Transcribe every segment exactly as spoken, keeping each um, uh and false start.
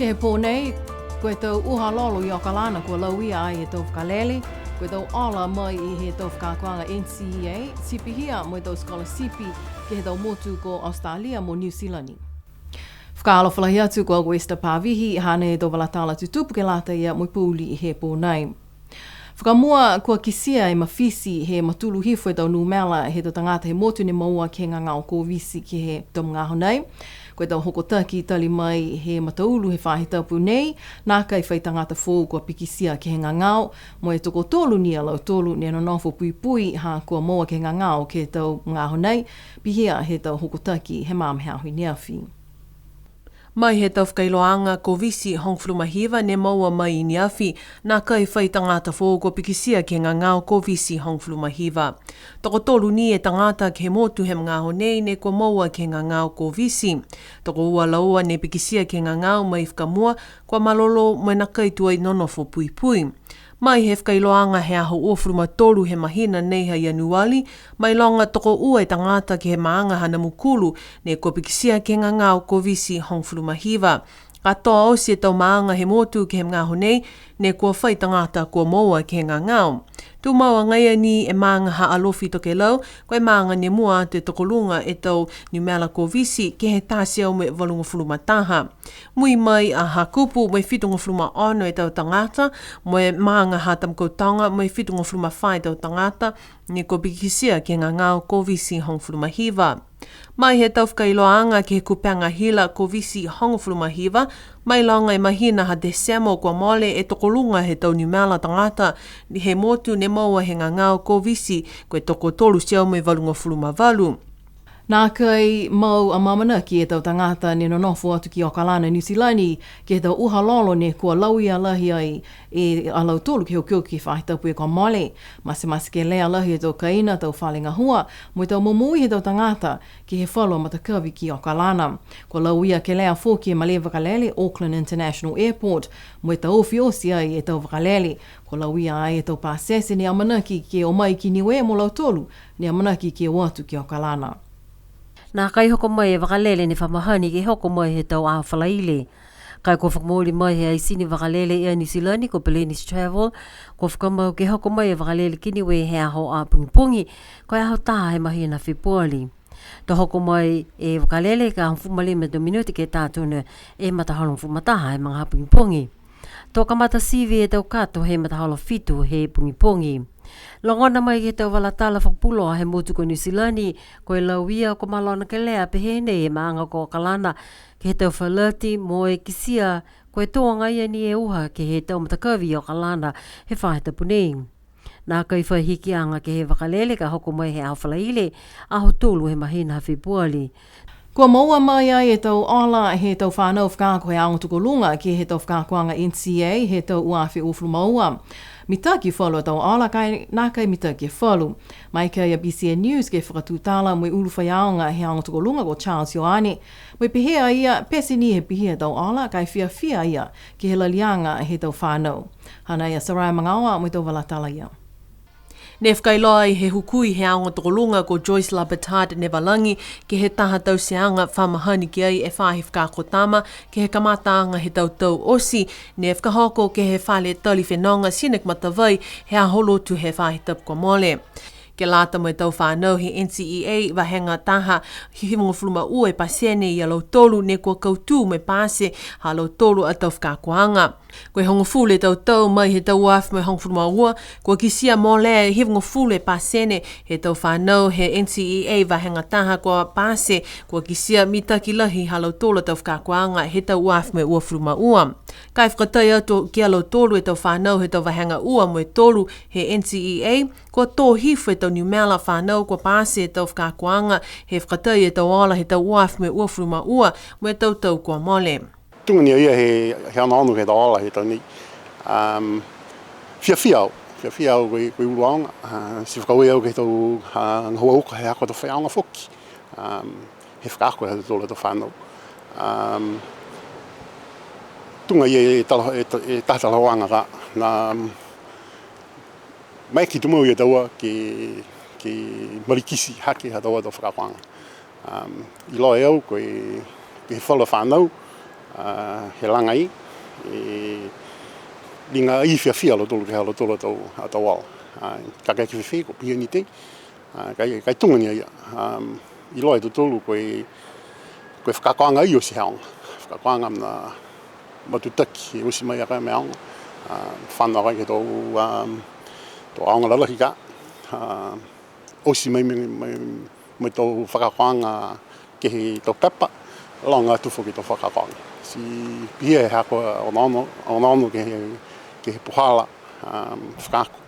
He pō nei, ko e tau uha lolo i Okalana kua lauia ai e tau vakalele, ko e tau ola mai he tau fakaakoaga N C E A, ti pihia mo e tau scholarship ke he tau motu ko Australia mo New Zealand. Fakaalofa lahi atu, ko au ko Esther Pavihi, hanei e tau vala tala tutupu ke lata ia mo e pouli he pō nei. Fakamua, kua kitia e mafiti he matulu hifo e tau numela he tau tagata he motu ne moua ke he gagao Koviti ke he tau magaaho nei. Ko e tau hokotaki tali mai he mataulu he faahi tapu nei, nākai fai tagata foou kua pikitia ke he gagao, mo e tokotolu ni a lautolu ne nonofo puipui ha kua moua ke he gagao ke he tau magaaho nei, pihia he tau hokotaki he magaaho he aho i neafi. Mai he tau fakailoaaga Koviti hogofulu ma hiva ne moua mai i neafi, nākai fai tagata foou kua pikitia ke he gagao Koviti hogofulu ma hiva. Tokotolu ni e tagata ke he motu he magaaho nei ne kua moua ke he gagao Koviti. Tokoua laua ne pikitia ke he gagao mai fakamua, kua malolō mo e nākai tuai nonofo puipui. Mai he fakailoaaga he aho uafulu ma tolu he mahina nei ha Ianuali, mailoga tokoua e tagata ke he maaga ha Namukulu, ne kua pikitia ke he gagao Koviti hogofulu ma hiva. Katoa oti e tau maaga he motu ke he magaaho nei, ne kua fai tagata kua moua ke he gagao. Tumau agaia ni e maaga ha Alofi Tokelau, ko e maaga ne mua atu e tokoluga e tau numela Koviti ke he taha e teau mo e valugofulu ma taha. Mui mai a Hakupu mo e fitugofulu ma ono e tau tagata, mo e maaga ha Tamakautoga mo e fitugofulu ma fā e tau tagata, ne kua pikitia ke he gagao Koviti hogofulu ma hiva. Mai he tau fakailoaaga ke he kupega hila Koviti hogofulu ma hiva, mailoga e mahina ha Tesemo kua mole e tokoluga he tau numela tagata he motu ne moua he gagao Koviti, ko e tokotolu e teau mo e valugofulu ma valu. Nākai mau amaamanaki e tau tagata ne nonofo atu ki Okalana, Niu Silani, ke he tau uha lolo ne kua lauia lahi ai e a lautolu ke he okioki he faahi tapu kua mole. Matematekelea lahi e tau kaina, tau fale gahua, mo e tau momoui he tau tagata ke he falu a matakavi ki Okalana. Kua lauia kelea foki e malē vakalele Auckland International Airport, mo e taofi oti ai e tau vakalele. Kua lauia ai e tau pasese ne amanaki ke o mai ki Niue mo lautolu ne amanaki ke o atu ki Okalana. Nākai hoko mai e vakalele ne fa mahani ke hoko mai he tau aho Falaile. Ka e kua fakamooli mai he aisini vakalele Air New Zealand ko Peleni's Travel, kua fakamau ke hoko mai e vakalele ki Niue he aho a pogipogi, ko e aho taha he mahina Fepuali. To hoko mai e vakalele ka hogofulu ma lima e tau minute ke tā tonu e mataholo hogofulu ma taha he magaaho pogipogi. To kamata sivi e tau kato he mataholo fitu he pogipogi. Logona mai ke he tau vala tala fakapuloa he motu ko Niu Silani, ko e lauia kua malona kelea pehē nei e maaga ko Okalana ke he tau falati mo e kitia ko e tō agaia ni e uha ke he tau matakavi i Okalana he faahi tapu nei. Nākai fai hikiaga ke he vakalele ka hoko mai he aho Falaile, aho tolu he mahina Fepuali. Kua moua mai ai e tau ola he tau fānau fakaako he aoga tokoluga ke he tau fakaakoaga N C A he tau ua afe uafulu ma ua. Mitaki falu a tau ola, ka e nākai mitaki e falu. Maeke ai a B C N News ke fakatutala mo e ulu faiaoga he aoga tokoluga ko Charles Ioane. Mo e pehē a ia, pete ni he pihia e tau ola, ka e fiafia a ia ke he laliaga he tau fānau. Hanei a Sarai Magaoa mo e tau vala tala ia. Ne fakailoa ai he hukui he aoga tokoluga ko Joyce Lapetard Nevalagi, ke he taha tauteaga fa mahani ki ai e faahi fakaako tama, ke he kamataaga he tau tau oti, ne fakahoko ke he fale tali fenoga Scenic Matavai he aho Lotu he faahi tapu kua mole. Ke lata mo e tau fānau he N C E A vahega taha, hivagofulu ma ua e pasene ia lautolu ne kua kautū mo e pase ha lautolu a tau fakaakoaga. Ko e hogofulu e tau tau mai he tau ua afe mo e hogofulu ma ua, kua kitia molea e hivagofulu e pasene he tau fānau he N C E A vahega taha kua pase, kua kitia mitaki lahi ha lautolu a tau fakaakoaga he tau ua afe mo e uafulu ma ua. Ka e fakatai atu ki a lautolu e tau fānau he tau vahega ua mo e tolu he N C E A, kua tō hifo e tau numela fānau kua pase e tau fakaakoaga he fakatai e tau ola he tau ua afe mo e uafulu ma ua mo e tau tau kua mole. Tuga ni a ia he, he onoono ke he tau ola he tau nei. Um, fiafia au, fiafia au ko e, ko e ulu aoga, a, ti fakaaue au ke he tau, a, gahua uka he haaku a tau faiaoga foki, um, he fakaako ha tautolu a tau fānau. Um, tuga ia e tala, e ta-, e taha talahauaga ka, na, um, maeke tumau ia taua ke, ke malikiti hake ha taua tau fakaakoaga. Um, iloa e au ko e, ko e falu a fānau, a, he laga i, e, liga i fiafia a lautolu ke he ha lautolu a tau, a tau ola. A, ka ke fifili, kua pihia ni tei, a, ka e, ka e tuga ni a ia, a, iloa e tautolu ko e, ko e fakaakoaga ia oti he aoga. Fakaakoaga mena matutaki, e oti mai a koe mo e aoga. A, fano a koe ke he tau, a, tau aoga lalahi ka, a, oti mai, mai, mai, mai tau fakaakoaga ke he tau pepa, loga atu foki tau fakaakoaga. Ti pihia he haaku a onoono, onoono ke he, ke he puhala, um, fakaako.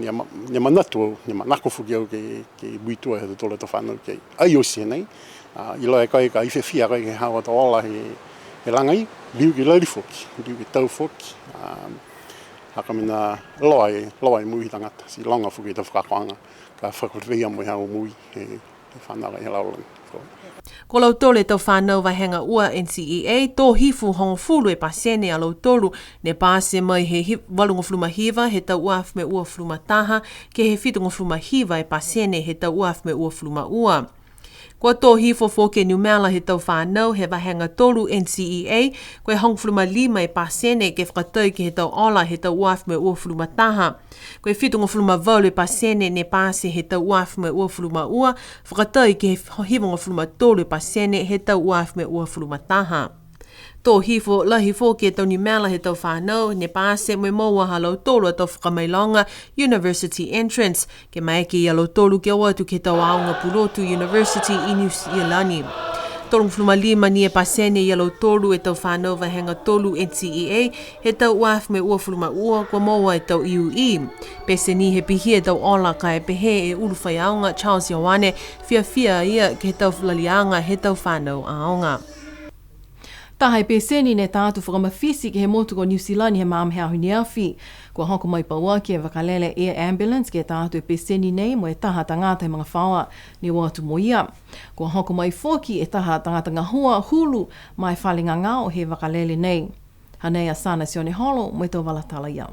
Ne ma-, ne manatu au, ne manako foki au ke, ke muitua he tautolu a tau fanau ke ai oti nei. A, iloa e koe ka e fiafia koe ke he haau a tau ola he, he laga i, liu ke lali foki, liu ke tau foki. Um, ha ko e mena loa e, loa e moui he tagata, ti loga foki tau fakaakoaga, ka fakafeia mo e haau moui he, he fanau he lalolagi. Ko lautolu e tau fanau vahega ua N C E A, to hifo hogofulu e pasene a lautolu ne pasi mai he hi-, valugofulu ma hiva he tau ua afe mo e uafulu ma taha, ke he fitugofulu ma hiva e pasene he tau ua afe mo e uafulu ma ua. Kua to hifo foki e numela he tau fanau he vahega tolu N C E A, ko e hogofulu ma lima e pasene ke fakatai ke he tau ola he tau ua afe mo e uafulu ma taha. Ko e fitugofulu ma valu e pasene ne pasi he tau ua afe mo e uafulu ma ua, fakatai ke he hivagofulu ma tolu e pasene he tau ua afe mo e uafulu ma taha. To hifo lahi foki e tau numela he tau fanau ne pasi mo e moua ha lautolu a tau fakamailoga University Entrance, ke maeke ia lautolu ke o atu ke he tau aoga pulotu University i Niu Silani. Tolugofulu ma lima ni e pasene ia lautolu e tau fanau vahega tolu N C E A, he tau ua afe mo e uafulu ma ua kua moua e tau U E. Pete ni he pihia e tau ola ka e pehē e ulu faiaoga Charles Ioane, fiafia a ia ke he tau laliaga he tau fanau aoga. Taha e pete ni ne ta atu fakamafiti ke he motu ko Niu Silani he magaaho he aho i ne afi. Kua hoko mai pauaki e vakalele air ambulance ke ta atu e pete ni nei mo e taha tagata he magafaoa ne o atu mo ia. Kua hoko mai foki e taha tagata gahua hulu ma e fale gagao he vakalele nei. Hanei a Sana Sioneholo mo e tau vala tala ia.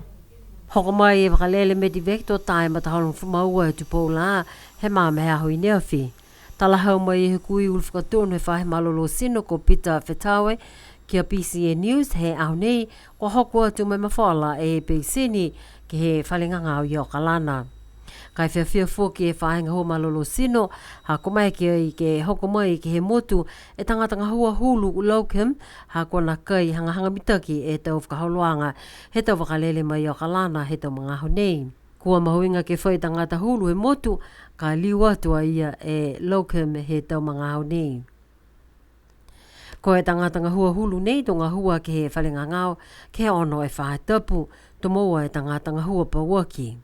Hoko mai e vakalele Medevac to ta e mataholo hogofulu ma ua he Tupou Lā he magaaho he aho i ne afi. Talahau mai e Hukui Ulu Fakatonu he Faahi Malolō Tino ko Peter Fetaue ki a B C N News he aho nei, kua hoko atu mo e mafola e pete ni ke he fale gagao i Okalana. Ka e fiafia foki e Faahi Gahua Malolō Tino, ha kua maeke ai ke hoko mai ke he motu e tagata gahua hulu locum, ha kua nākai hagahaga mitaki e tau fakaholoaga he tau vakalele mai Okalana he tau magaaho nei. Kua mahuiga ke fai tagata hulu he motu, ka liu atu a ia e locum he tau magaaho nei. Ko e tagata gahua hulu nei to gahua ke he fale gagao, ke he ono e faahi tapu, to moua e tagata gahua pauaki.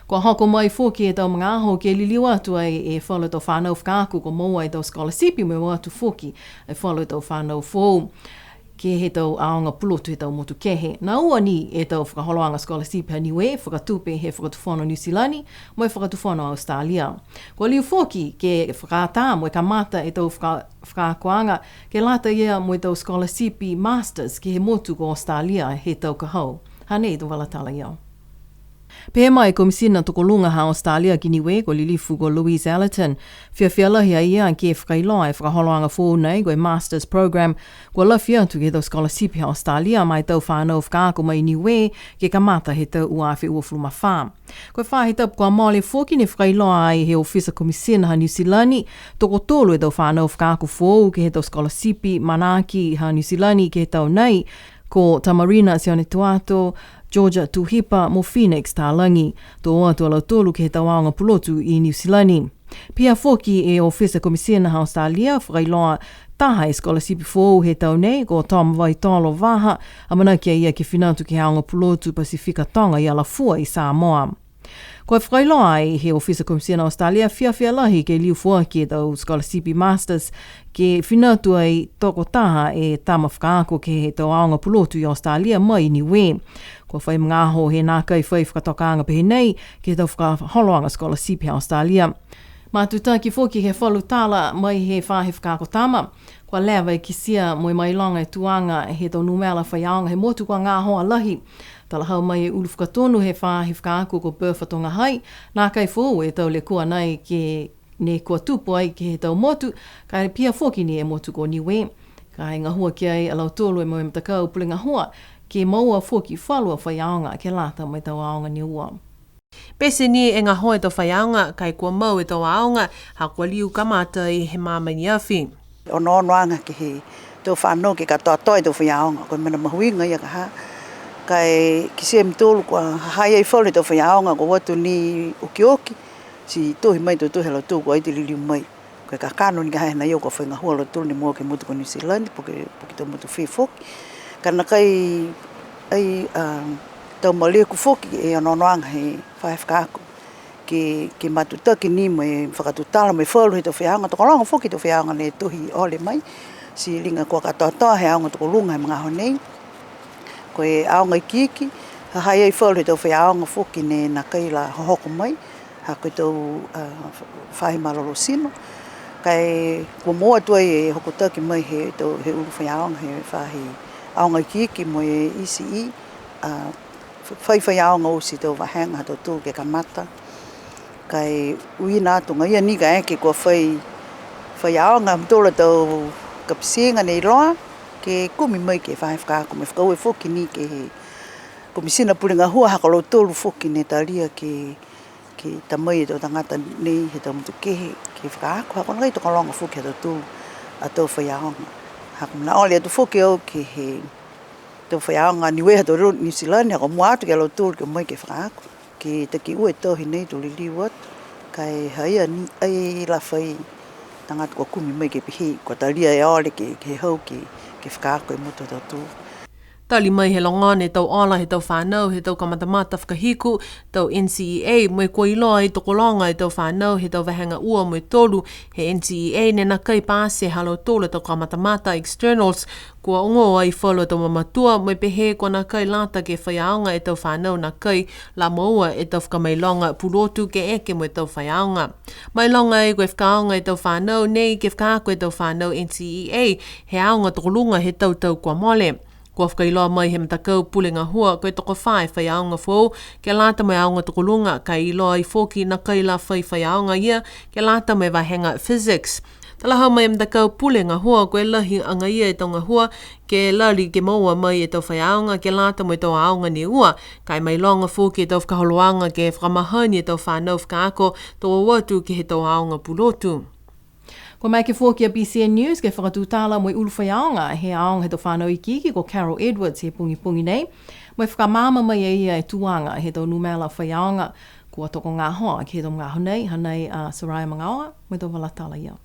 Kua hoko mai foki e tau magaaho ke liliu atu ai e falu tau fanau fakaako kua moua e tau scholarship mo e o atu foki e falu tau fanau foou ke he tau aoga pulotu he tau motu kehe. Na ua ni e tau fakaholoaga scholarship ha Niue, fakatupe he Fakatufono Niu Silani mo e Fakatufono Australia. Kua liu foki ke fakaatā mo e kamata e tau faka-, fakaakoaga ke lata ia mo e tau scholarship masters ke he motu ko Australia he tau ka hau. Hanei e tau vala tala ia. Pehē mai e Komisina Tokoluga ha Australia ki Niue ko e Lilifu ko Louise Ellerton, fiafia lahi a ia ke fakailoa e fakaholoaga foou nei ko e Masters Program, kua lafi atu ke he tau scholarship ha Australia ma e tau fanau fakaako mai Niue ke kamata he tau ua afe uafulu ma fā. Ko e faahi tapu kua mole foki ne fakailoa ai he Ofisa Komisina ha Niu Silani, tokotolu e tau fanau fakaako foou ke he tau scholarship manako ha Niu Silani ke he tau nei, ko Tamarina Sionetuato, Georgia Tuhipa mo Phoenix Talagi, to o atu a lautolu ke he tau aoga pulotu i Niu Silani. Pihia foki e Ofisa Komisina ha Australia, fakailoa taha e scholarship foou he tau nei, ko Tom Vaitolo Vaha, amanaki a ia ke fina atu ke he aoga pulotu Pasifika Toga i Alafua i Samoa. Kua fakailoa ai he Ofisa Komisina Australia, fiafia lahi ke liu foaki e tau scholarship masters, ke fina atu ai tokotaha e tama fakaako ke he tau aoga pulotu i Australia mai Niue. Kua fai magaaho he nākai fai fakatokaaga pehē nei ke he tau fakaholoaga scholarship he Australia. Matutaki foki he falu tala mai he faahi fakaako tama, kua leva e kitia mo e mailoga e tuaga he tau numela faiaoga he motu kua gahoa lahi. Talahau mai e Ulu Fakatonu he faahi fakaako ko Bertha Togahai, nākai foou e tau lekua nei ke ne kua tupu ai ke he tau motu, ka e pihia foki ni e motu ko Niue. Ka e gahua ki ai a lautolu e mau e matakau pule gahua, ke moua foki falu a faiaoga ke lata mo e tau aoga ne ua. Pete ni e gahua e tau faiaoga, ka e kua mau e tau aoga, ha kua liu kamata ai he magaaho ne afi. Onoonoaga ke he tau fanau ke katoatoa e tau faiaoga, ko e mena mahuiga ia ka ha. Ka e kitia e mautolu kua ha ha i ai falu he tau faiaoga, kua o atu ni okioki, ti tohi mai e tau tohi ha lautolu kua ai to liliu mai. Ko e kakano ni ka ha he nai au kua fai gahua a lautolu ne moua ke he motu ko Niu Silani, po ke, po ke tau motu fē foki. Ka nākai ai, a, tau maleku foki e onoonoaga he faahi fakaako. Ke, ke matutaki ni mo e fakatutala mo e falu he tau faiaoga, tokologa foki tau faiaoga ne tohi ole mai. Ti liga kua katoatoa he aoga tokoluga he magaaho nei. Ko e aoga ikiiki, ha ha i ai falu he tau faiaoga foki ne nākai la hohoko mai. Ha ko e tau, a, faahi malolō tino. Ka e kua moua atu ai e hokotaki mai he tau, he ulu faiaoga, he faahi aoga ikiiki mo e E C E, a, f-, fai faiaoga oti e tau vahega ha tautolu ke kamata. Ka e uiina atu agaia ni kaeke kua fai, faiaoga ha mautolu a tau kapitiga ne iloa, ke kumi mai ke he faahi fakaako mo e fakaaue foki ni ke he Komisina Pule Gahua ha ko lautolu foki ne talia ke ke ta mai e tau tagata nei he tau motu kehe, ke fakaako, ha ko e nākai tokologa foki ha tautolu a tau faiaoga. Ha ko e mena ole atu foki au ke he tau faiaoga Niue ha tautolu Niu Silani, ha ko e mua atu ki a lautolu ke o mai ke fakaako, ke taki ua e tau hinei to liliu atu, ka e ha ia ni ai la fai tagata kua kumi mai ke pehē, kua talia e ole ke, ke hau ke, ke fakaako e motu ha tautolu. Tali mai he logona e tau ola he tau fanau he tau kamatamata fakahiku, tau N C E A, mo e kua iloa e tokologa e tau fanau he tau vahega ua mo e tolu he N C E A, ne nākai pasi ha lautolu a tau kamatamata externals, kua ogo ai falu a tau mamatua, mo e pehē kua nākai lata ke faiaoga e tau fanau nākai la moua e tau fakamailoga pulotu ke eke mo e tau faiaoga. Mailoga ai ko e fakaaoga e tau fanau nei ke fakaako e tau fanau N C E A, he aoga tokoluga he tau tau kua mole. Kua fakailoa mai he matakau pule gahua, ko e tokofā e faiaoga foou, ke lata mo e aoga tokoluga, ka e iloa ai foki nākai la fai faiaoga ia, ke lata mo e vahega physics. Talahau mai e matakau pule gahua, ko e lahi agaia e tau gahua, ke lali ke moua mai e tau faiaoga, ke lata mo e tau aoga ne ua, ka e mailoga foki e tau fakaholoaga ke fakamahani e tau fanau fakaako, to o atu ke he tau aoga pulotu. Kua maeke foki a B C N News ke fakatutala mo e ulu faiaoga he aoga he tau fanau ikiiki ko Carol Edwards he pogipogi nei. Mo e fakamaama mai e ia e tuaga he tau numela faiaoga kua tokogahoa ke he tau magaaho nei, hanei a Soraya Magaoa, mo e tau vala tala ia.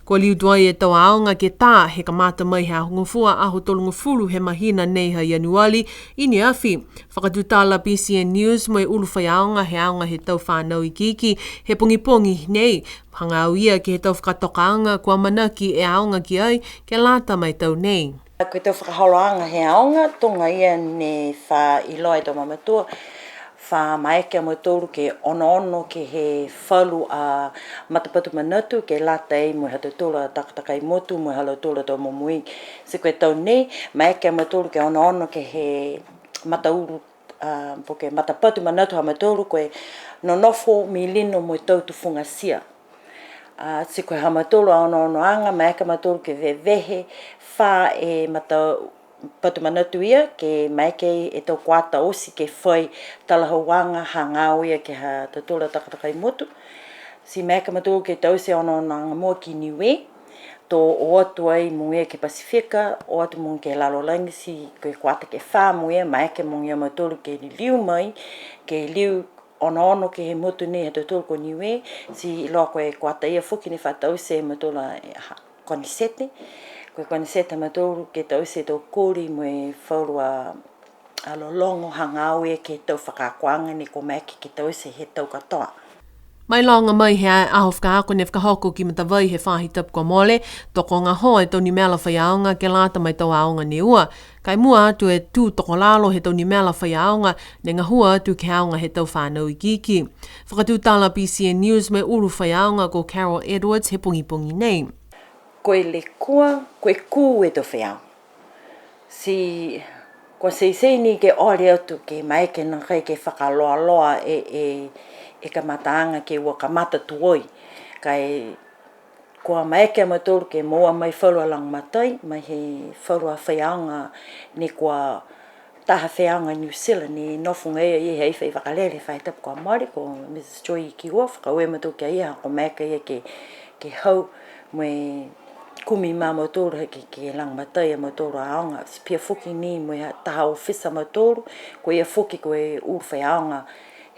Kua liu tuai e tau aoga ke tā he kamata mai he Aho Gofua, aho tolugofulu he mahina nei ha Ianuali, i ne afi. Fakatutala B C N News mo e ulu faiaoga he aoga he tau fanau ikiiki he pogipogi nei. Hagaao ia ke he tau fakatokaaga kua amanaki e aoga ki ai ke lata mo e tau nei. Ko e tau fakaholoaga he aoga, tuga ia ne fa iloa e tau mamatua, fa maeke a mautolu ke onoono ke he falu a matapatu manatu ke lata ai mo e ha tautolu a takatakai motu mo e ha lautolu a tau momoui. Ti ko e tau nei, maeke a mautolu ke onoono ke he mataulu a, po ke matapatu manatu ha mautolu ko e nonofo milino mo e tau tufugatia. A, ti ko e ha mautolu a onoonoaga, maeke a mautolu ke vevehe, fā e matapatu manatu ia, ke maeke e tau kuata oti ke fai talahauaga hagaao ia ke ha tautolu a takatakai motu. Ti maeke a mautolu ke taute onoonoaga mua ki Niue, to o atu ai mo ia ke Pasifika, o atu mo ke lalolagi, ti ko e kuata ke fā mo ia, maeke mo ia mautolu ke liliu mai, ke liu onoono ke he motu nei ha tautolu ko Niue, ti iloa ko e kuata ia foki ne fa taute e mautolu a, e, ha, konisete, ko e konisete ha mautolu ke taute e tau koli mo e falu a a lologo hagaao ia ke he tau fakaakoaga ne kua maeke ke taute he tau katoa. Mailoga mai he aho fakaako ne fakahoko ki Matavai he faahi tapu kua mole, tokogahoa e tau numela faiaoga ke lata mo e tau aoga ne ua. Ka e mua atu e tū tokolalo he tau numela faiaoga ne gahua atu ke he aoga he tau fanau ikiiki. Fakatutala B C N News mo e ulu faiaoga ko Carol Edwards he pogipogi nei. Ko e lekua, ko e kū e tau faiaoga. Ti kua teitei ni ke ole atu ke maeke nākai ke fakaloaloa e, e, e kamataaga ke ua kamata tuai. Ka e Kua maeke a mautolu ke moua mai falu a lagomatai, mai he falu a faiaoga ne kua taha faiaoga New Zealand ne nofo agaia he fai vakalele he faahi tapu kua mole, ko Mrs Joy Kiua, fakaaue a mautolu ki a ia, kua maeke ia ke, ke hau mo e kumi ma mautolu ke, ke lagomatai a mautolu aoga, ti pihia foki ni mo e taha ofisa a mautolu, ko ia foki ko e ulu faiaoga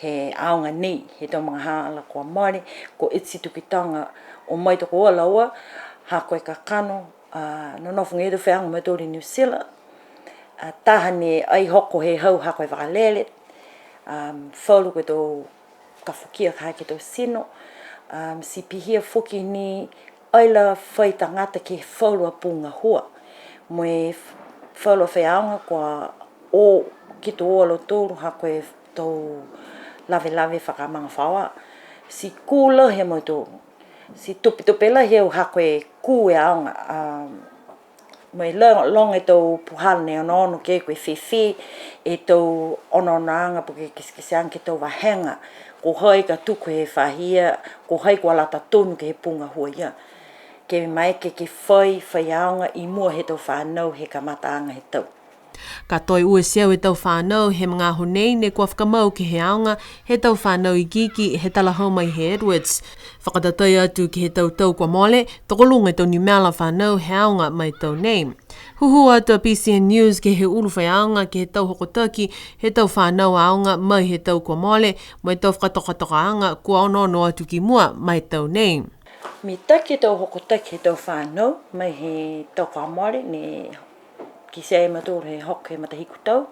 he aoga nei, he tau magahala kua mole, ko Itzy Tukitoga, o mai tokoua a laua, ha ko e kakano, a, nonofo agaia e tau faiaoga a mautolu i New Zealand, a, taha ne ai hoko he hau ha ko e vakalele, a, falu ko e tau kafokia ka ha ke he tau tino, a, ti pihia foki ni ai la fai tagata ke he falu a pū gahua, mo e falu a faiaoga kua o ki to o a lautolu ha ko e tau lavelave fakamagafaoa, ti kū lahi a mautolu, ti tupetupe lahi au ha ko e kū e aoga, a, mo e lo-, loga e tau puhala ne onoono ke ko e fēfē e tau onoonoaga po ke kitekiteaga ke he tau vahega, ko hai ka tuku he faahi ia, ko hai kua lata tonu ke he pū gahua ia. Ke maeke ke fai, faiaoga i mua he tau fanau he kamataaga he tau. Ka toe ua e teau e tau fanau he magaaho nei ne kua fakamau ke he aoga he tau fanau ikiiki he talahau mai he Edwards. Fakatatai atu ke he tau tau kua mole, tokoluga e tau numela fanau he aoga ma e tau nei. Hūhū atu a BCN News ke he ulu faiaoga ke he tau hokotaki he tau fanau aoga mai he tau kua mole, mo e tau fakatokatokaaga kua onoono atu ki mua ma e tau nei. Mitaki e tau hokotaki he tau fanau mai he tau kua mole ne kitia e mautolu he hoko he matahiku tau,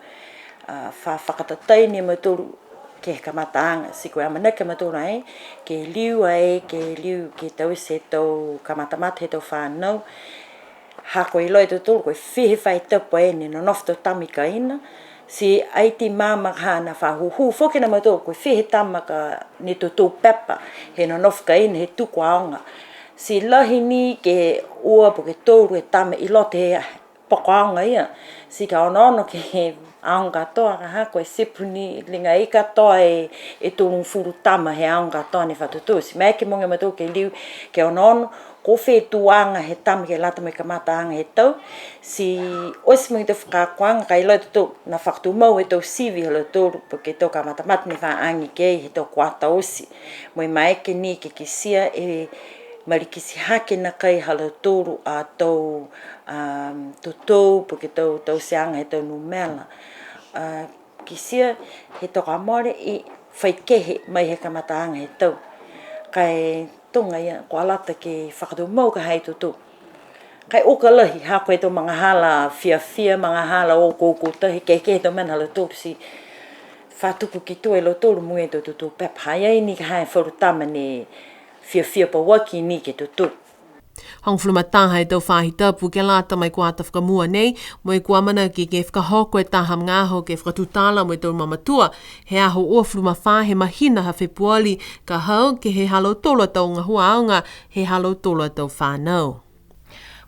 a, fa-, fakatatai ni e mautolu ke he kamataaga, ti ko e amanaki a mautolu ai, ke liu ai, ke liu ke taute e tau kamatamata he tau fanau, ha ko e iloa e tautolu, ko e fiha e faahi tapu ai ne nonofo e tau tama i kaina, ti ai ti mama ha ne fa hūhū foki a mautolu, ko e fiha e tama ka ne totou pepa, he nonofo kaina, he tuku aoga. Ti lahi ni ke ua po ke tolu e tama i loto he poko aoga ia. Ti ka onoono ke he aoga katoa, ka ha ko e tipu ni liga i katoa e, e tolugofulu tama he aoga katoa ne fa totou. Ti maeke mogoia a mautolu ke liu, ke onoono, ko fē tuaga he tama ke lata mo e kamataaga he tau. Ti oti mogoia e tau fakaakoaga ka e iloa e tautolu, ne fakatumau e tau sivi ha lautolu, po ke tau kamatamata ne fa age ke he tau kuata oti. Mo e maeke ni ke kitia e malikiti hake nākai ha lautolu a tau, a, totou, po ke tau, tauteaga he tau numela. A, kitia he tau kua mole i fai kehe mai he kamataaga he tau. Ka e tuga ia, kua lata ke fakatumau ka ha e totou. Ka e uka lahi, ha ko e tau magahala fiafia, magahala o koukou tahi, ke, ke he tau mena ha lautolu ti fa tuku ki tua e lautolu mo e tau totou pepa. Ha i ai ni ka ha e falu tama ne fiafia pauaki ni ke totou. Hogofulu ma taha e tau faahi tapu ke lata mo e kuata fakamua nei, mo e kua amanaki ke fakahoko e taha magaaho ke fakatutala mo e tau mamatua, he aho uafulu ma fā he mahina ha Fepuali, ka hau ke he ha lautolu a tau gahua aoga, he ha lautolu a tau fanau.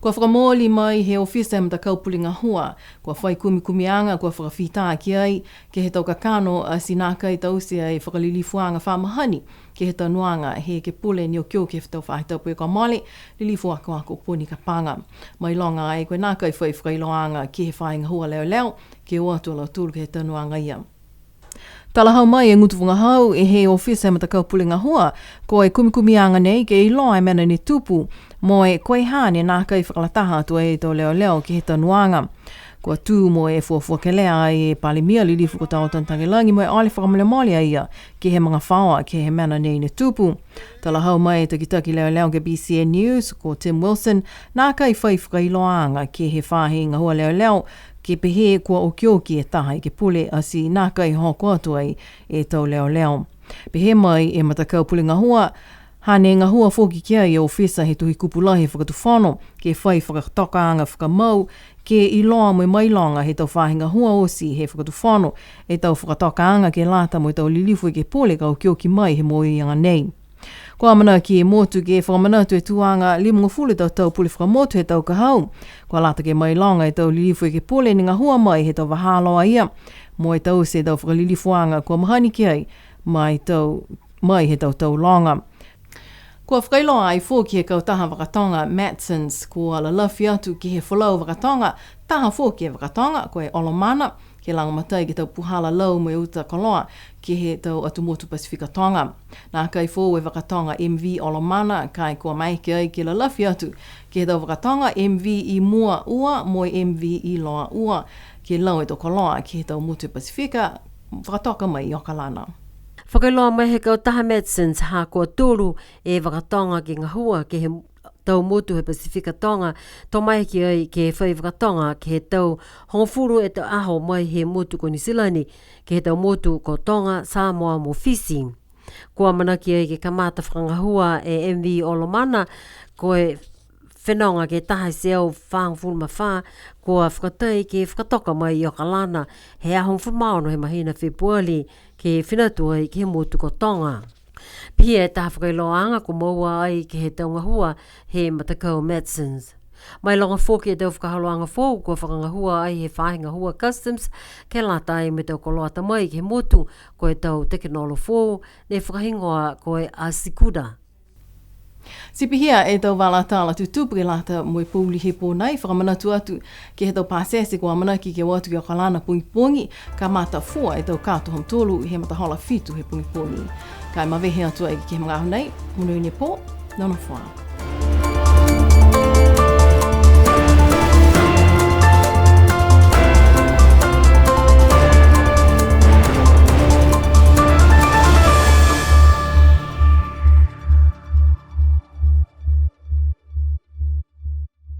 Kua fakamooli mai he ofisa he matakau pule gahua, kua fai kumikumiaga, kua fakafita ki ai, ke he tau kakano, a, ti nākai taute ai fakalilifuaga fa mahani, ke he tau nuaga, he ekepule ne okioki he tau faahi tapu kua mole, Lilifu Akoako Poni Kapaga. Mailoga ai, ko e nākai fai fakailoaaga ke he faahi gahua leoleo, ke o atu a lautolu ke he tau nuaga ia. Talahau mai e gutu vagahau, e he ofisa he matakau pule gahua, ko e kumikumiaga nei ke iloa e mena ne tupu, mo e ko e ha ne nākai fakalataha atu ai e tau leoleo ke he tau nuaga. Kua tū mo e fuafua kelea ai e Palemia Lilifu ko Dalton Tagelagi mo e ole fakamolemole a ia ke he magafaoa ke he mena nei ne tupu. Talahau mai e takitaki leoleo ke BCN News, ko Tim Wilson, nākai fai fakailoaaga ke he faahi gahua leoleo, ke pehē kua okioki e taha ekepule ati nākai hoko atu ai e tau leoleo. Pehē mai e matakau pule gahua, hane gahua foki ki ai e ofisa he Tohi Kupu Lahi he Fakatufono, ke fai fakatokaaga fakamau, ke iloa mo e mailoga he tau faahi gahua oti he Fakatufono, e tau fakatokaaga ke lata mo e tau lilifu ekepule ka okioki mai he mogoiaga nei. Kua amanaki e motu ke fakamanatu e tuaga limagofulu tau tau pule fakamotu he tau ka hau. Kua lata ke mailoga e tau lilifu ekepule ne gahua mai he tau vahā loa ia. Mo e taute e tau fakalilifuaga kua mahani ki ai, mai tau, mai he tau tau loga. Kua fakailoa ai foki he kautaha vakatoga Matsons, kua lalafi atu ke he folau vakatoga, taha foki e vakatoga, ko e Olomana, ke lagomatai ke he tau puhala lau mo e uta koloa, ke he tau atu motu Pasifika Toga. Nākai foou e vakatoga M V Olomana, ka e kua maeke ai ke lalafi atu, ke he tau vakatoga M V Imua Ua, mo e M V Iloa Ua, ke lau e tau koloa, ke he tau motu Pasifika, fakatoka mai i Okalana. Fakailoa mai he kautaha Matsons, ha kua tolu e vakatoga ke gahua, ke he tau motu he Pasifika Toga, to maeke ai ke fai vakatoga, ke he tau hogofulu e tau aho mai he motu ko Niu Silani, ke he tau motu ko Toga, Samoa mo Fisi. Kua amanaki ai ke kamata fakagahua e M V Olomana, ko e fenoga ke taha e teau fāgofulu ma fā, kua fakatai ke fakatoka mai i Okalana, he aho hogofulu ma ono he mahina Fepuali, ke fina atu ai ke he motu ko Toga. Pihia e taha fakailoaaga kua moua ai ke he tau gahua he matakau Matsons. Mailoga foki e tau fakaholoaga foou kua fakagahua ai he faahi gahua Customs, ke lata ai mo e tau koloa ta mai ke he motu, ko e tau tekenolosi foou, ne fakahigoa ko e Asikuda. Ti pihia e tau vala tala tutupu ke lata mo e pouli he pō nei, fakamanatu atu ke he tau pasese kua amanaki ke o atu ki Okalana pogipogi, kamata fua e tau kato ha mutolu he matahola fitu he pogipogi. Ka e mavehe atu ai ke he magaaho nei, monuina e pō, nonofo ā.